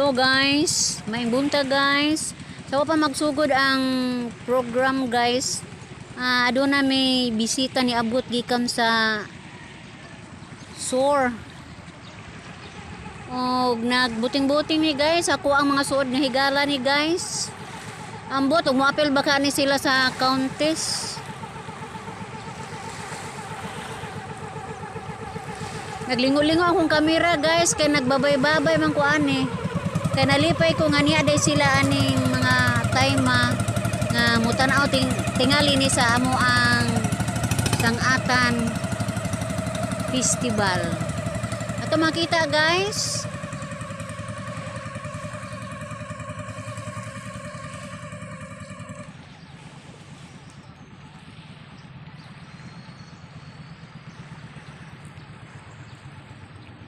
Hello guys, maayong buntag, guys. So pa magsugod ang program, guys. Aduna may bisita ni abot gikan sa SOR. Og nagbuting-buting ni, guys, ako ang mga suod nga higala ni, guys. Ambot og moapil ba ka ni sila sa countess. Naglingo-lingo akong kamera, guys, kay nagbabay-babay man ko ani. Kay nalipay ko nga niya day sila aning mga time nga mutan-aw tingali ni sa amo ang Sangatan Festival. Ato makita, guys.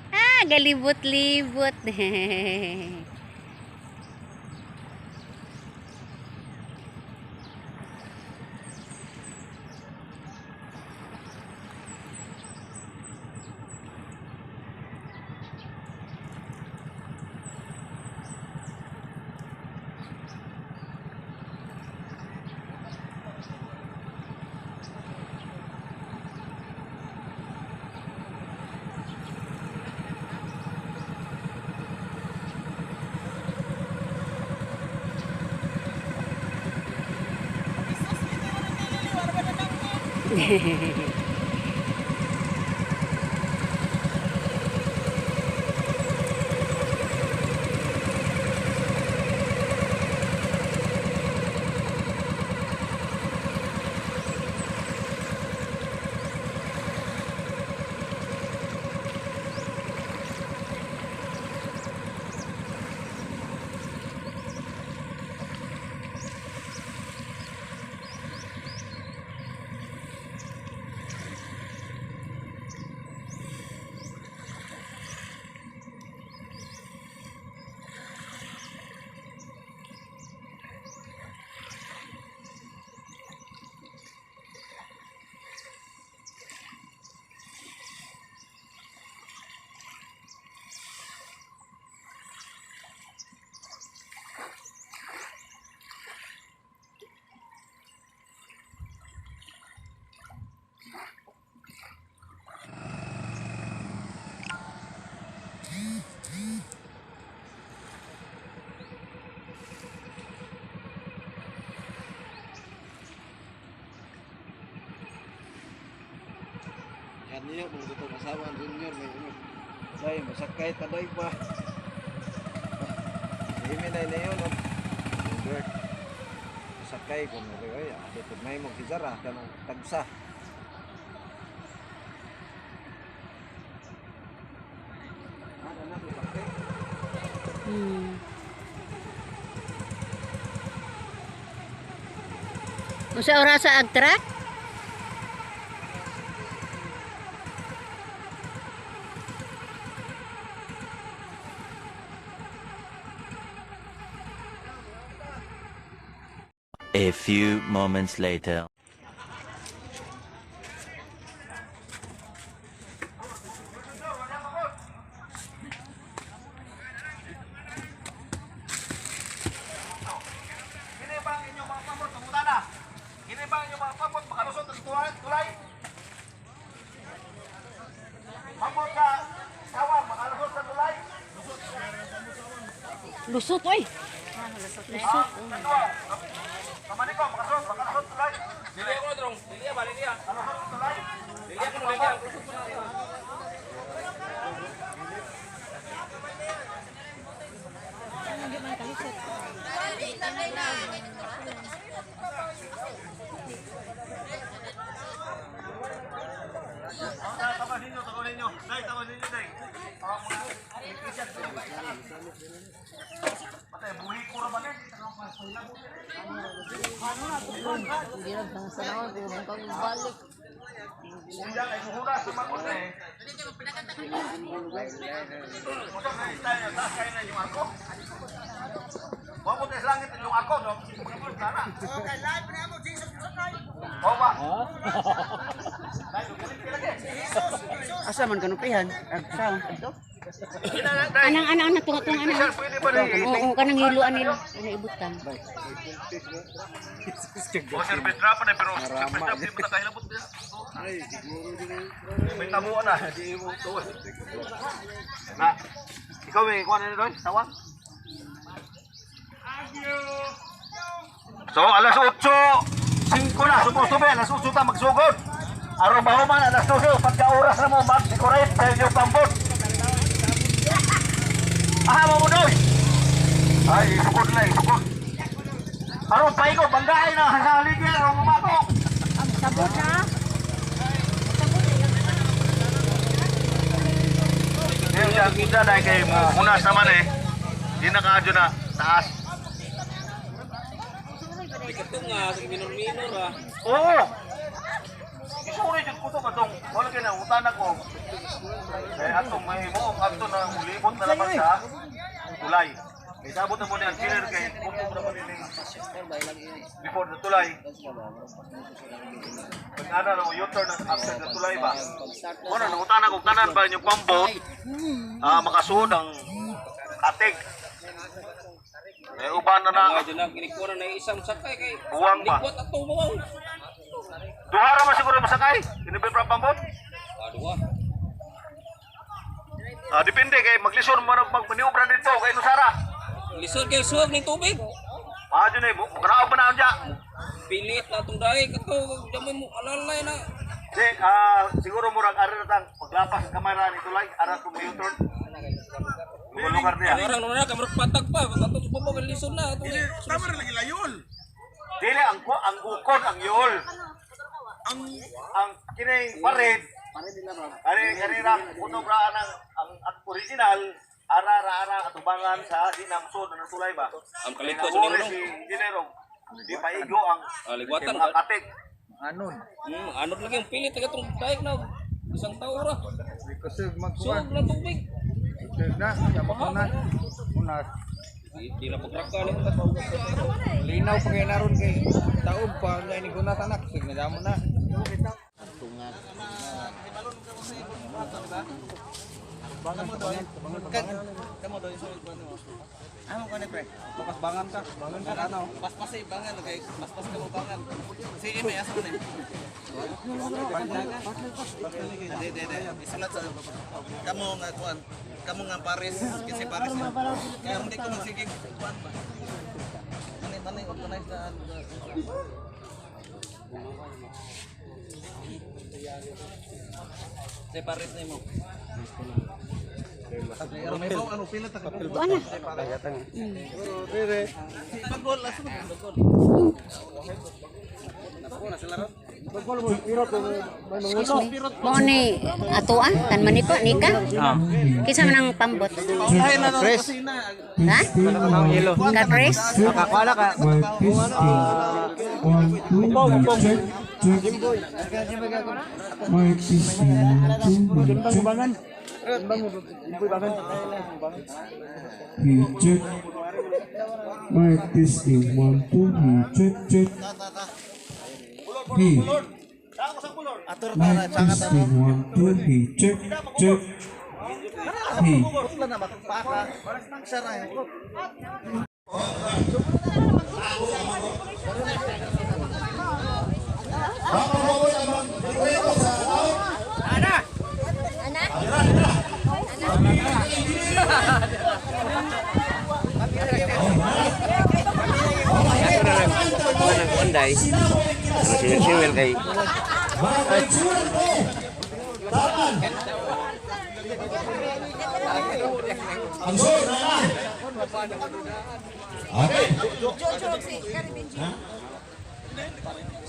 Ah, galibot-libot. Yan niyo, mga totoong asawa, ang junior, may ano. Day, masakay, taday pa. Hindi na na yun, no? Robert. Masakay ko, may ay, dito may mong hizara, kanang tagsa. Ano na, masakay? Unsa orasa ag truck? A few moments later. Kini ba ang inyong mga pamot, pangutana? Kini ba ang inyong mga pamot, makalusot sa tulay? Tulay? Pamot sa sawang, makalusot sa tulay? Lusot oy. Lusot. Kadua, kamaniko, makalusot tulay? Dili ako na drong, dili ba, dili. Kalusot sa tulay? Dili ako na, dili. Tawa ninyo, tawa ninyo. Day, tawa ninyo, day. Patay, buhi ko ra ba ni? Unya kay muhuna sa magun eh. Unsa na style niya, taas kayo na inyong arko? Wako tayo sa langit inyong arko, no? Sana. Okay, live na mo, Jesus sakay. Oo ba? Asa man kanupihan? Ag sa adto? Anang anang anang tunga tunga anang. Sir, pwede ba rin? Oo, kanang hiluan nila. Ano ibutang. O service drop na pero service drop di mo na kahilabot niya. May tamuan na, di mo tuwa. Na. Ikaw may kuha na doon, tawag. So alas 8:05 na, supposed to be alas 8 ta magsugod. Aron mahuman alas 12 pagka oras na mo mag-decorate sa inyong pambot. Aha mo doy. Ay, sugod na, sugod. Aron paigo banggaay na sa ligir aron umatok. Sabot na. Yung ang ida dahil kay mo hunas naman eh. Di na kaadyo na taas. Nga, minor-minor ah. Oo. Isuri jud ko to katong wala kay na utan ako. Eh atong mahimo adto na mulibot na naman sa tulay. Kay sabot na mo ni ang killer kay kumpong naman ini before the tulay. Pag ana na mo U-turn na after the tulay ba. Wala na utan ako tanan ba inyong pambot. Ah, makasuod ang katig. Eh uban na na Nga dyan lang, kinikuha na isang sakay kay. Buwang ba? Likwat ato mo. Duha ra man siguro masakay. Ini ba pambot? Dua. Ah, depende kay maglisod mo nag magmaniobra dito kay Nusara. Lisod kay suwag ng tubig. Ah, dyan eh, grabe pa na dyan. Pilit na itong daig ato. Damay mo alalay na. Di, ah, siguro murag ari na tang paglapas ang kamera ni Tulay, ara to mo U-turn. Lugar niya. Orang na kamurag patag pa. Ato sa baba kay lisod na ato. Tama rin lagi layol. Dili ang ang ukon ang yol. Ang kining pared. Ari kanira kuno ra ang ang original ara ra ara atubangan sa di namsod ng tulay ba. Ang kalikot sa Uri ninyo. si engineer di paigo ang Ah, ligwatan mga katig. Anon. Anod lagi ang pilit atong daig na. Isang tao ra. Kusog Suwag na tubig. Kusog na. Yamakuna. Unas. Di na pagraka ni. Linaw pa kay naron kay taob pa nga ni gunas anak. Kusog na damo na. Amo ko ni pre. Bakas bangan ka. Bangan ka ano. Paspas ay bangan kay paspas ka mo bangan. Si Eme asa man eh. Di di di. Isulat sa kamo nga kuan. Kamo nga Paris kasi Paris. Kaya hindi ko magsige kuan ba. Mani mani organize na ano. Si Paris nimo. Ano pila ta ka? Ana. Bagol asa man bagol. Excuse me. Mo ni atuan kan maniko nika. Kinsa man ang pambot? Chris. Ha? Ka Chris? Nakakuala ka. Upaw, upaw. Bangan. He check. Mic testing 1 2 he check check. He. Mic testing 1 2 he check check. He.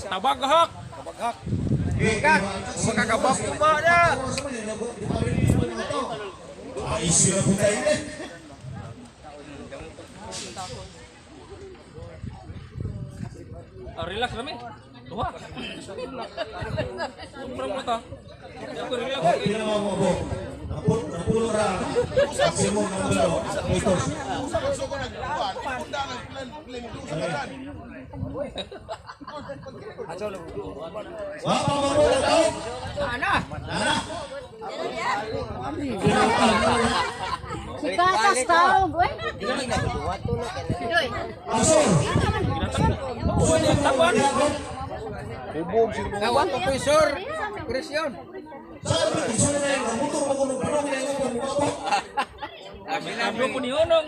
Tabaghak. Ah, relax rami. Duha. Sobrang mo ta. Ako relax. Si Kakas tawag, oy. Asor. Tawag ko professor. Presyon. Saan ba yung na yung motor mo kung nagpanong na yung motor? Tablo ko ni Onong.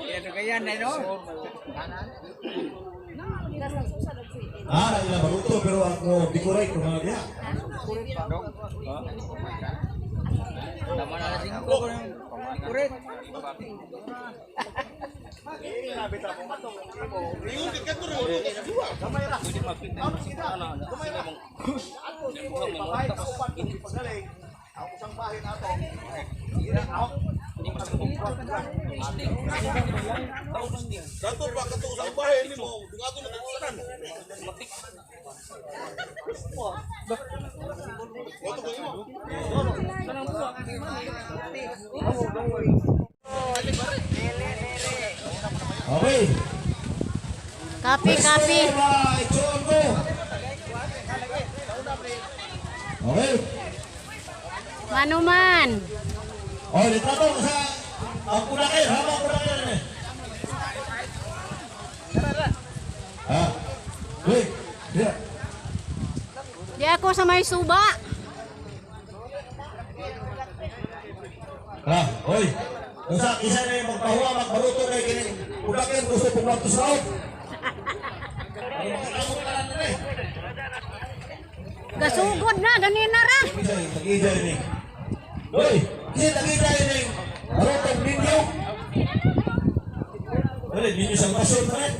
Ah, ila baruto pero ako decorate ko mga diha. Tama na singko ko ng kuret. Okay. Kapi, kapi. Itsuon ko. Okay. Manuman. Oh, litrato ko sa ang kunakir, ha? Ang kunakir eh. Ha? Wait. Yeah. Di ako sa may suba. Ha, oy. Kung sa isa na yung magpahuwa, magbaruto na yung kini. Kunakir, gusto pumunta sa raot. Ay, makakabot na lang nila eh. Gasugod na, ganina ra. Isa yung tag-ija yun eh. Hoy, isa yung tag-ija yun eh. Barutong ninyo. Wala, ninyo sa pasyon pa rin.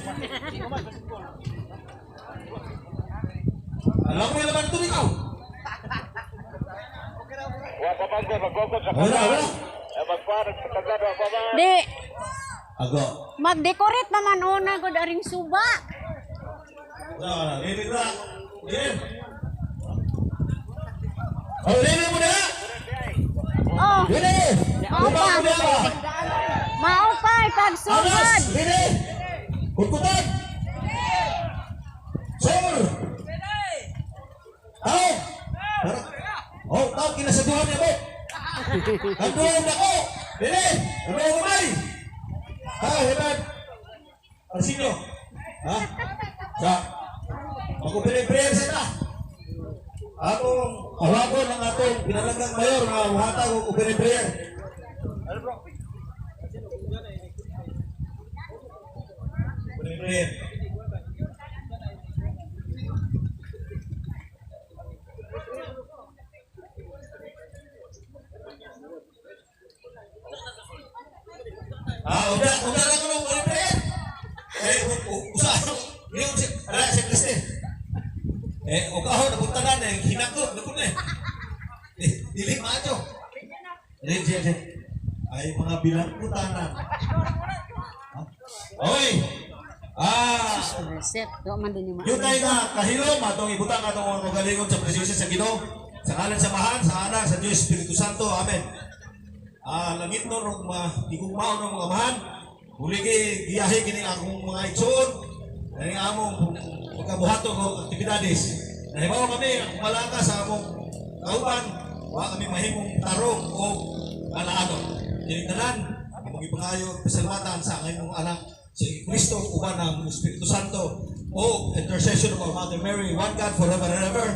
Alam mo yung laman ito ikaw. Wala, wala. Di, Ago. mag-decorate naman una gud aring suba. Wala, wala. Lili na. Lili. Oh, lili mo na. Oh, Lili. Mao pa. Lili mo na. Mao pa ipagsugod. Anas! Lili! Kutkutan! Sir! Tao! Oh, tao, kinasaduhan niya mo! Ang duhong na ko! Lili! Ang duhong kamay! Tao, hebat! Arsinyo! Ha? Sa... Magupili-prayer sa ta! Atong awagon ang atong pinalanggang mayor nga muhatag og open prayer. Open prayer. Ah, udah, udah lang ko nung open prayer. Eh, usa. Ngayon si, ala si Kriste. Eh, og ako napunta na eh, hinakot, napun eh. Eh, dili maayo. Dili siya siya. Ay mga bilang putanan. Oy. Ah, Sir, do man din yung yun tayo nga kahilom atong ibutang atong mga kagalingon sa presensya sa Ginoo. Sa ngalan sa Amahan, sa Anak, sa Diyos Espiritu Santo. Amen. Ah, langit no rong ma igugmao ng mga amahan. Huli kay giyahe kini akong mga igsoon. Ang among pagkabuhato og aktibidades. Nahibaw kami ang malaka sa among kauban, wa kami mahimong tarong o alaano. Kining tanan, among ipangayo pasalamatan sa ang imong anak si Kristo uban ang Espiritu Santo o intercession of our Mother Mary, one God forever and ever.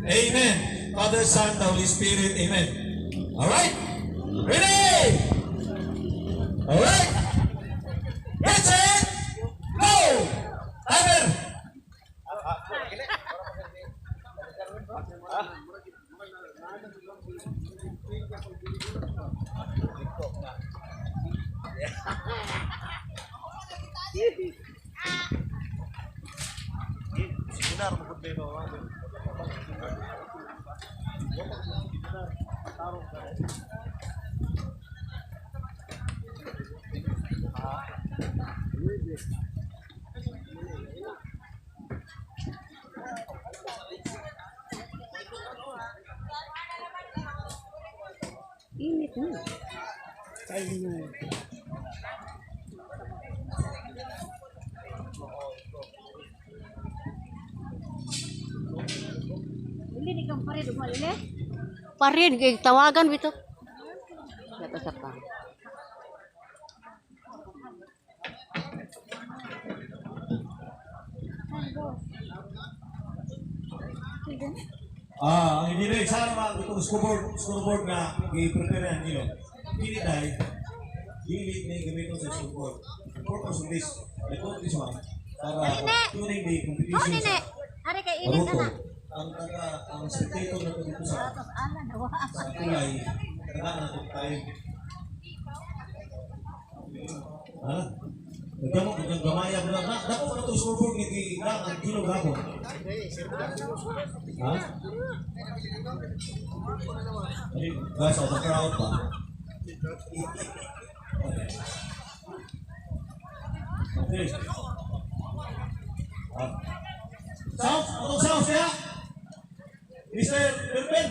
Amen. Father, Son, the Holy Spirit. Amen. All right. Ready? All right. Get set. Go. Timer. Init na. Ayun. Lili, di kang parid, umalili. Parid, kay tawagan bito. Asa pa. Ah, ang hindi sana mga itong scoreboard nga gi-prepare ang ilo. Dili dahil dili na gamiton sa scoreboard. The purpose of this, I put this one para during the competition sa Ari kay init Baruto, na. ang taga ang spectator na to dito sa tulay, taga na itong time. Ha? Nagdamo, naggamaya mo na. Dako na itong scoreboard ni na ang kilo gabon. Ha? Ay, guys, out of crowd ba? Okay. Ah. South, atong south kaya. Mr. Irvin.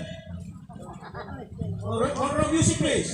Order music, please.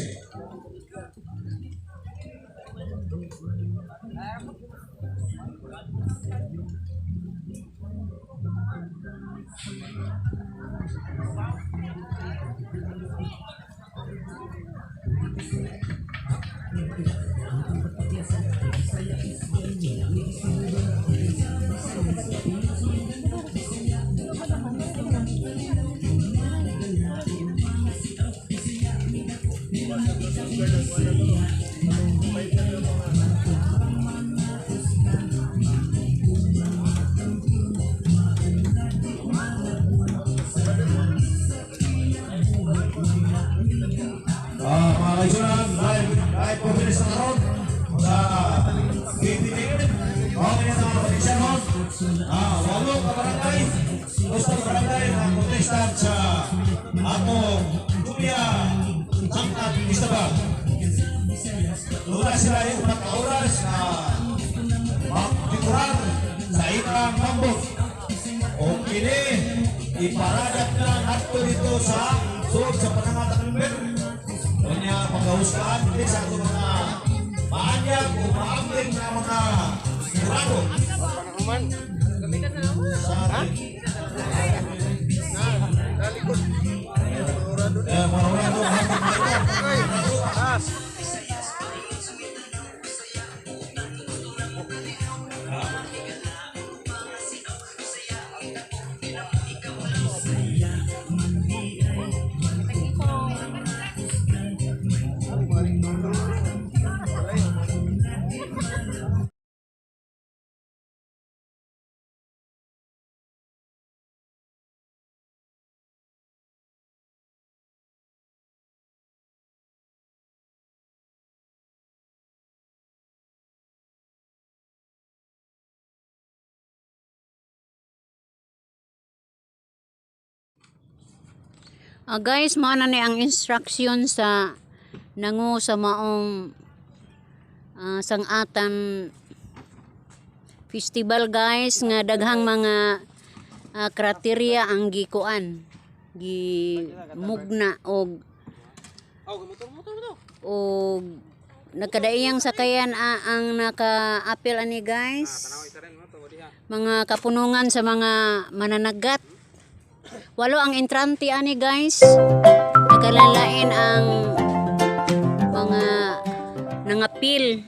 Ah, mga kaisunan, live coverage na karon sa KTV. Okay na sa mga patisyanon. Ah, walo ka barangay. Gusto ka barangay na contestant sa atong Julia Sangkat Istabag. Doon na sila yung upat ka oras na magdikuran sa ilang tambok. O kini, iparadat na ato dito sa sulod sa panangatang member. Kanya pagkahusgaan, hindi sa ato mga maanyag o maambing na mga kurado. Sa atin. Eh, mga hurado, mga Ah, guys, mao na ni ang instruction sa nangu sa maong sangatan festival, guys, nga daghang mga criteria ang gikuan, gimugna og og nagkadaiyang sakayan ang naka-apil ani, guys, mga kapunungan sa mga mananagat. Walo ang entrante ani, guys. Nakalalain ang mga nangapil.